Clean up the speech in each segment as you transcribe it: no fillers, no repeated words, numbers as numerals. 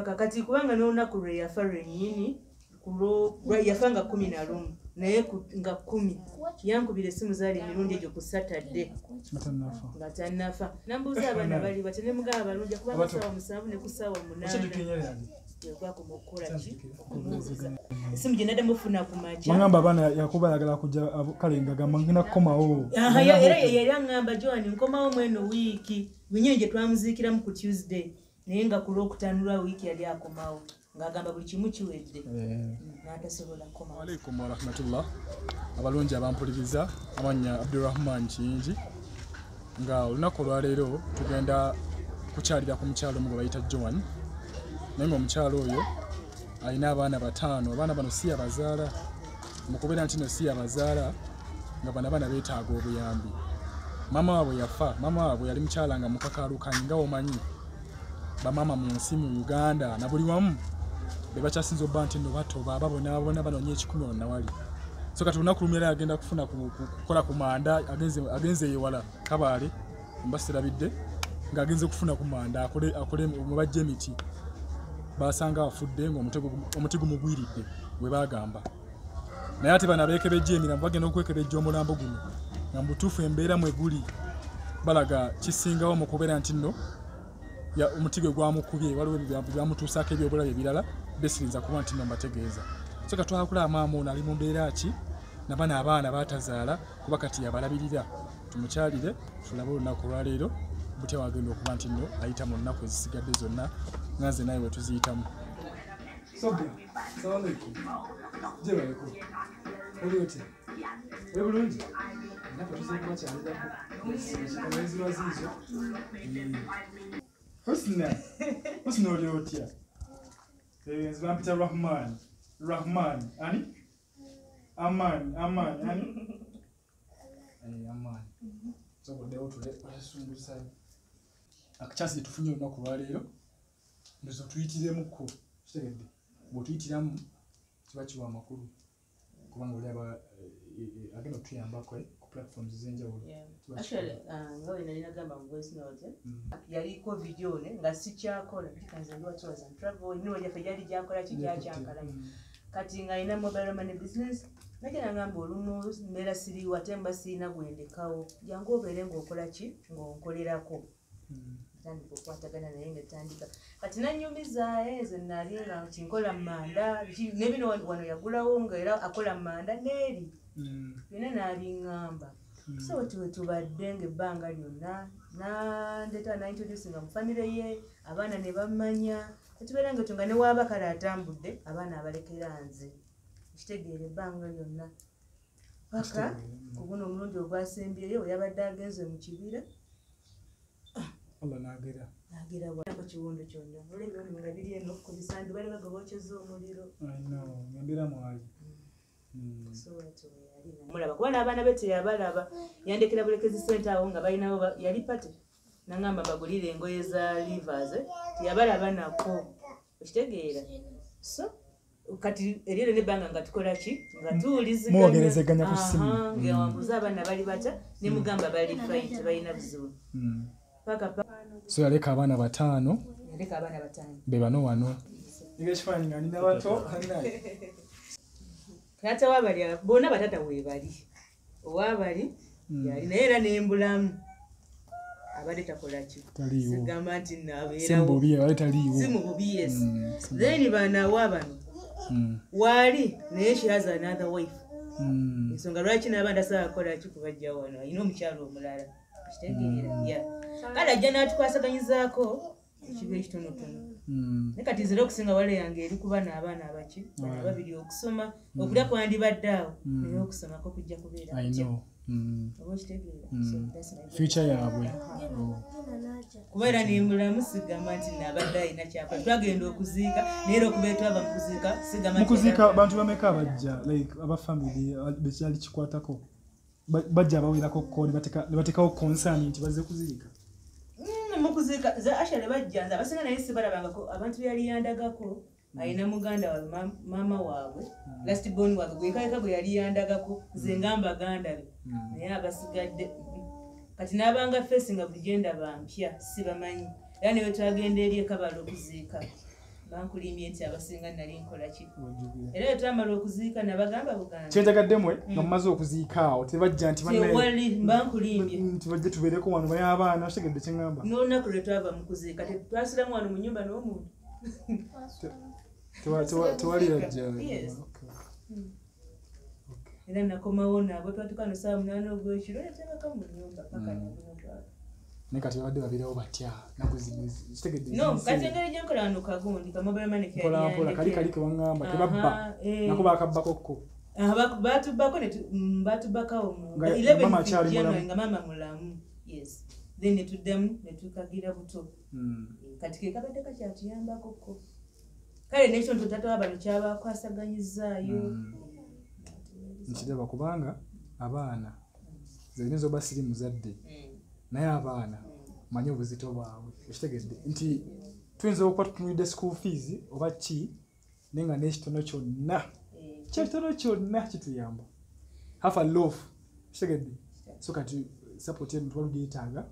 Kakati kubanga n'olunaku lwe yafa lwennyini, yafa nga 11, naye nga 10 yankubira essimu, zaali emirundi egyo ku Satadde nga tannafa. Nambuuza abaana bali batya, ne mugamba balungi, kubanga ssaawa 7 ne ku ssaawa 8 gwakoma okukola ki, okumubuuza. Essimu gye naddamu okufuna ku makya. Wangamba abaana yakuba ayagala kujja, kale ngagamba ngenda kukomawo. Era yali aŋŋamba, "Joan, nkomawo mweno wiiki." Wenyini gye twamuziikiramu ku Tuesday, naye nga ku Lwokutaano lwa wiiki yali akomawo, ng'agamba buli kimu kiwedde, n'atasobola kukomawo. Alaikum warahmatullah. Abalungi abampuliriza, amannya Abdurahman Kiyingi. Nga olunaku olwaleero tugenda kukyalira ku mukyalo omu gwe bayita Joan, naye nga omukyalo oyo alina abaana bataano. Abaana bano si yabazaala. Mu kubeera nti no si yabazaala, nga bano abaana beetaaga obuyambi. Maama waabwe yafa. Maama waabwe yali mukyala nga mukakaalukanyi, nga womanyi bamaama mu nsi mu Uganda na buli wamu be bakyasinza obba nti nno batoba, babonaabona, banoonya ekikumi wonna wali. So kati olunaku lumu era agenda kufuna kukola ku manda, agenze ewala Kabaale mba sirabidde, ng'agenze kufuna ku manda akole mubajja emiti, basanga afudde ng'omuti gumugwiridde, bwe bagamba. Naye ate bano abeekebejja emirambo bagenda okwekebejja omulambo guno, nga mu butuufu embeera mwe guli balaga kisingawo mu kubeera nti nno omuti gwe gwamukubye, waliwo byamutuusaako ebyobulabe ebirala besirinza kuba nti nno mbategeeza. So katwakulaba maama ono ali mu mbeera ki nabano abaana batazaala, kuba kati yabalabirira. Tumukyalire tulabe olunaku olwaleero butya wagenda okuba nti nno ayita mu nnaku ezisigadde zonna nga nze naye we tuziyitamu. Sobbi, salamu aleikum. Gyebaleko. Oli otya? Oli bulungi? Naffe tuzze kubakyalirako. Omwezi lwaziizo. Husna. Husna, oli otya? Nze bampita Rahman. Rahman. Ani? Aman, Aman, ani? Aman. Sokoddewo tule otasumbusa. Akakyasi gye tufunye olunaku olwaleero, ndowooza tuyitiremuko, kitegedde? Bw'otuyitiramu kiba kiwa amakulu, kubanga oli aba agenda okutuyambako ku platforms ez'enjawulo. Kiba Actually, nga bwe nali nagamba mu voice note, yaliko video ne nga sikyakola, nze ndi wa tours and travel, emirimu gyaffe gyali gyakola ki, gyakyankalanya. Kati ng'alina mobile money business, najja nangamba, "Olumu mbeera siriiwo, ate mba sirina gwendekawo, jangu obeere ng'okola ki, ng'onkolerako." Tandika okukwatagana naye nga tandika kati nanyumiza, nze nali nga kinkola manda biki, ne bino wano yagulawo nga era akola manda neeri byonna n'abiŋŋamba. So wetu wetubadde ng'ebbanga lyonna nandeta naintroducinga mu famire ye, abaana ne bamanya, netubeera nga etyo nga newaaba kale atambudde, abaana abalekera nze, ekitegeera, ebbanga lyonna paka ku guno omulundi ogwasembyeyo we yabadde agenze mu kibira. Allah n'agera. Nagera bwako kiwundu kyonna olw'ebiwundu nga biri eno ku bisambi, bali bagobokyeza omuliro. I know, embeera mwali. So bwatyo bwe yali mulaba, kuba n'abaana be teyabalaba, yandekera bulekezi sente awo nga balinawo yali pate, nangamba mbagulire engoye za leavers, teyabalaba nako, okitegeera? So kati eryero nebbanga nga tukola ki, nga tuwuliziganya. Mwogerezeganya ku ssimu. Aha, nga wambuza abaana bali batya, ne mugamba bali fine, tebalina buzibu, paka So yaleka abaana bataano. Yaleka abaana bataano. Be bano wano. Yiga ekifaananyi nga nina bato hannaye. Taata wabali bonna, batata weebali, owabali yali naye era nembulamu abadde takola ki. Taliiwo. Sigamba nti Si naabeerawo. mububi, abadde taliiwo. Si mu bubi, yes. Si Then banawa bano waali naye she has another wife. Ensonga lwaki naaba ndasobola kukola ki, kubajja wano alina omukyalo omulala, kitegeera? Ya kale ajja n'atukwasaganyizaako ekiba ekitonotono. Naye kati nzira okusinga wale yange eri kuba n'abaana abaki, bano babiri, okusoma, okulya kwandibadde awo, naye okusomako kujja kubeera I kutya? know. Oba okitegeera? So that's my Future yaabwe. Oh. Kuba era nembulamu, sigamba nti nabadde alina kyakola. Twagenda okuziika, naye era okubeera twava mu kuziika, sigamba Mu nti kuziika bantu bameka abajja, like aba family bekyali kikwatako? Bajja abawerako ko ne bateekawo concern nti bazze kuziika? Mu kuziika ze ashale bajja, nze abasinga naye sibalabangako. Abantu byali yandagako alina muganda waabwe, maama waabwe, last born waabwe gwekayeka gwe yali yandagako, nze nga mbaganda be, naye abasigadde kati n'abanga face nga buli gyendaba mpya, sibamanyi. Era newe twagenda eri ekabala okuziika. Bankulimbye nti abasinga nali nkola ki. Era twamala okuziika nabagamba Buganda. Kyenjagadde mmwe nga mumaze okuziika awo tebajja nti banne. Tewali bankulimbye. Nti bajje tubeereko wano baye abaana okitegedde kye ŋŋamba. N'olunaku lwe twava mu kuziika twasulamu wano mu nnyumba n'omuntu. Tewali yajja. Yes. Era nakomawo nabo twatuuka no ssaawa 8 ogw'ekiro ne twebaka mu nnyumba paka naguno. Naye kati babadde babeerawo batya nnaku zino kitegedde. No, kati engeri gye nkola wano kagundi ka mobile money ke mpola mpola kali ke waŋŋamba tebabba nako baakabbako ko. Baatubbako ne baatubbakawo mu 11 January nga maama mulamu. Yes. Then ne tuddamu ne tukagira buto. Kati ke kabadde kakyatuyambako ko. Kale n'ekyo nto taata w'abano kyabakwasaganyizaayo. Nkiraba kubanga abaana nze oba siri muzadde naye abaana manye obuzito bwabwe okitegedde nti tuyinza okuba tutunulidde school fees oba ki naye nga n'ekitono kyonna kyekitono kyonna kituyamba half a loaf okitegedde. So kati support eno tuba tugyetaaga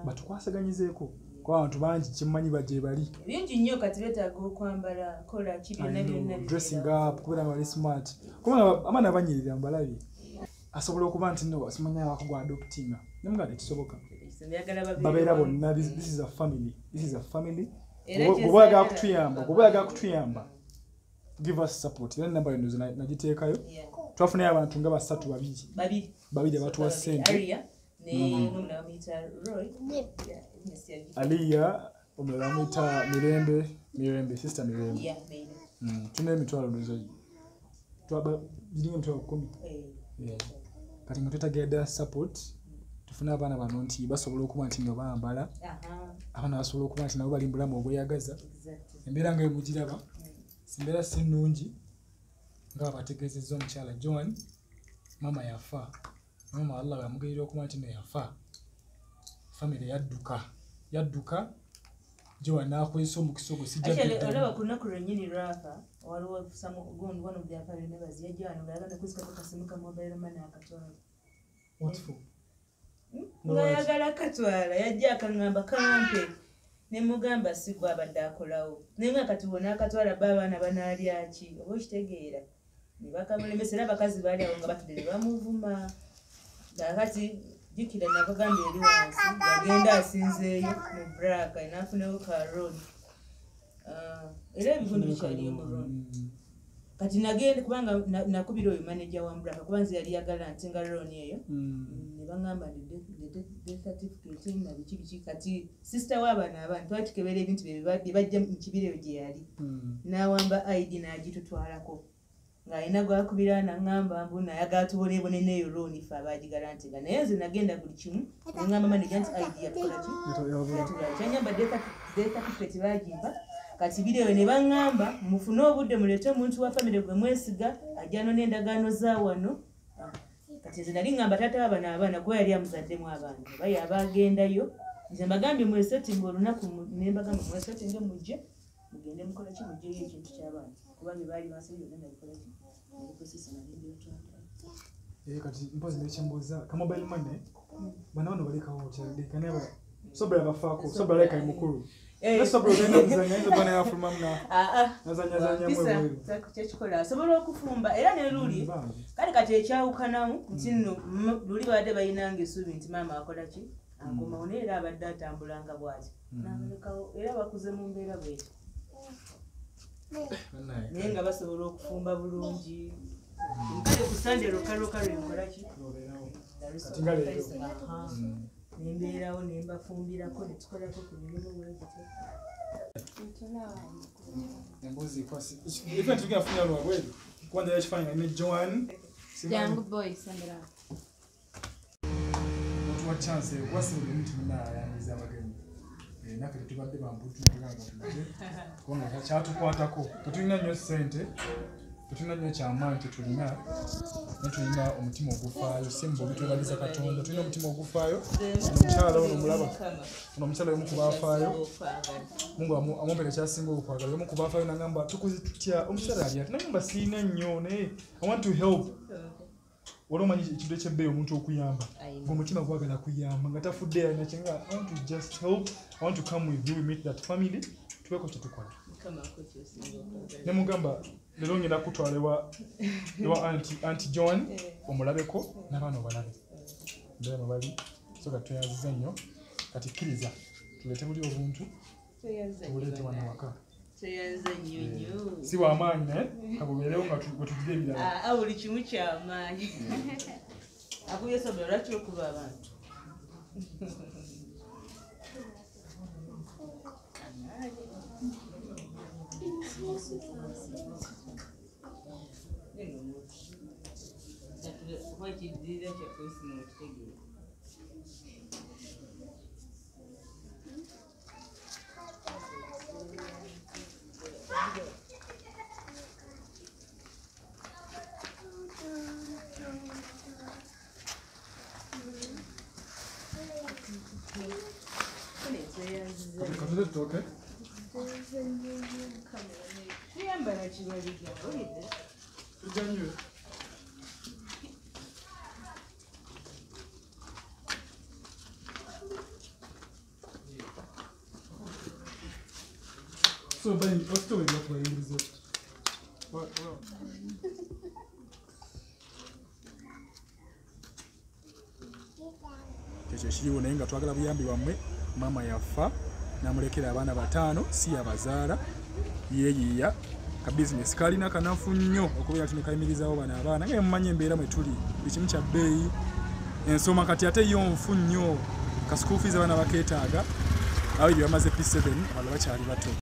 batukwasaganyizeeko kuba abantu bangi kyemmanyi bajje bali bingi nnyo kati beetaaga okwambala kola ki byonna byonna dressing up kubeera nga bali smart kubanga abaana banyirira mbalabye asobola okuba nti no simanya wakugwa adoptinga naye nga tekisoboka babeera bonna. This is a family, this is a family. Bw'oba oyagala kutuyamba give us support. Era namba eno nagiteekayo twafunayo abantu nga basatu babiri abatuwa ssente. Aliya omulala bamuyita Mirembe sister Mirembe. Tulina emitwalo giringa emitwalo 10. Kati nga twetaagira ddala support tufune abaana bano nti basobola okuba nti nga bambala abaana basobola okuba nti nabo bali mu bulamu obweyagaza. Embeera nga emugiraba embeera si nnungi nga bategeezezza omukyala Joan maama yafa. Maama Allah yamugirira okuba nti no yafa. Family yadduka Joan n'akozesa omukisa ogwo sijja kuddamu. Olaba ku lunaku lwennyini lwafa waliwo gundi one of their family members yajja wano ng'ayagala kuzikako kasimu ka mobile money akatwala. What for? Ng'ayagala katwala yajja akaŋŋamba kampe ne mugamba si gwe abadde akolawo naye nga kati wona akatwala ba abaana banaalya ki oba okitegeera ne bakamulemesa era abakazi baali awo nga batudde ne bamuvuma. Kaakati jjukira nakagamba eri wansi yagenda asinzeeyo mu braka n'afunayo ka road era ebigundu bikyaliyo mu road. Kati nagenda kubanga nakubira oyo manager wa braka kuba nze yali yagala nti nga loan eyo ne baŋŋamba nti death certificate na biki biki. Kati sister w'abaana abaana twatukebera ebintu bye bajja mu kibira eyo gye yali n'awamba ID n'agitutwalako ng'alina gwakubira n'aŋŋamba mbu nayagala tuboneebone n'eyo loan ffe abaagigala nti nga naye nze nagenda buli kimu ne ŋŋamba manager nti ID yatukola ki kyanyamba death certificate baagimpa. Kati biri eyo ne baŋŋamba mufune obudde muleete omuntu wa famire gwe mwesiga ajja no n'endagaano za wano. Kati nze nali ŋŋamba taata w'abano abaana kuba yali amuzaddemu abaana oba yaba agendayo nze mbagambye mwesetinga olunaku ne mbagamba mwesetinge mujje mugende mukola ki mugyeyo ekintu ky'abaana kuba bye baali bansabye byonna nabikola ki nabikosesa nabimbyotwala. Kati mpozi nekyembuuza ka mobile money bano bano balekawo otya Sobra bafaako Sobra like ali mukulu Sobra ogenda okuzannya ayinza okuba naye afulumamu nazanyazanyamu ebweru kyekikola asobola okufumba era ne luli kale kati ekyawukanamu nti nno luli babadde balinanga essuubi nti maama akola ki akomawo naye era abadde atambulanga bw'ati n'abalekawo era bakuze mu mbeera bw'etyo naye nga basobola okufumba bulungi. Kale ku Sunday lwokka lwokka lwe nkola ki nembeerawo ne mbafumbirako ne tukolako ku mirimu bwe gityo. Embuzi kwasi ife tugenda kufunya lwabweru kuba ndala ekifaananyi ne Joan Jangu boy sembera otuwa chance kuba si buli muntu munaayaniriza abagenyi. Naffe tetubadde bambutu nga tujje kubanga kyatukwatako tetulina nnyo ssente tetulina nnyo kyamaanyi tetulina naye tulina omutima ogufaayo si mububi twebaliza Katonda tulina omutima ogufaayo. Omukyala ono mulaba ono omukyala omu ku baafaayo Mungu amumpere kyasinga okwagala omu ku baafaayo n'angamba tukoze tutya omukyala ali ati n'angamba sirina nnyo naye I want to help. Wali omanyi ekintu eky'ebbeeyi omuntu okuyamba ng'omutima gwagala kuyamba nga tafudde alina kye nga I want to just help, I want to come with you, we meet that family tubeeko kye tukola. Ne mugamba leero ngenda kutwala ewa Auntie Joan omulabeko n'abaana obalabe. Mbeera bali so kati tweyanziza nnyo kati kkiriza tuleete buli obuntu tubuleete wano waka. Tweyanza nnyo nnyo. Si w'amaanyi naye kabubeerewo nga bwe tugira ebirala. Buli kimu ky'amaanyi. Akubye sobe lwaki okuba abantu? Katuze tutooke. Tujja nnyo. So bayi, ositowe byakubayingiriza. Kyekyo ekiriwo naye nga twagala buyambi bwammwe. Maama yafa n'amulekera abaana 5 si yabazaala yeeyiiya ka bizinesi kalina kanafu nnyo okubeera nti kayimirizaawo bano abaana nga mumanyi embeera mwe tuli buli kimu kya bbeeyi ensoma kati ate yo nfu nnyo ka school fees abaana bakeetaaga ababiri bamaze P7 abalala bakyali bato.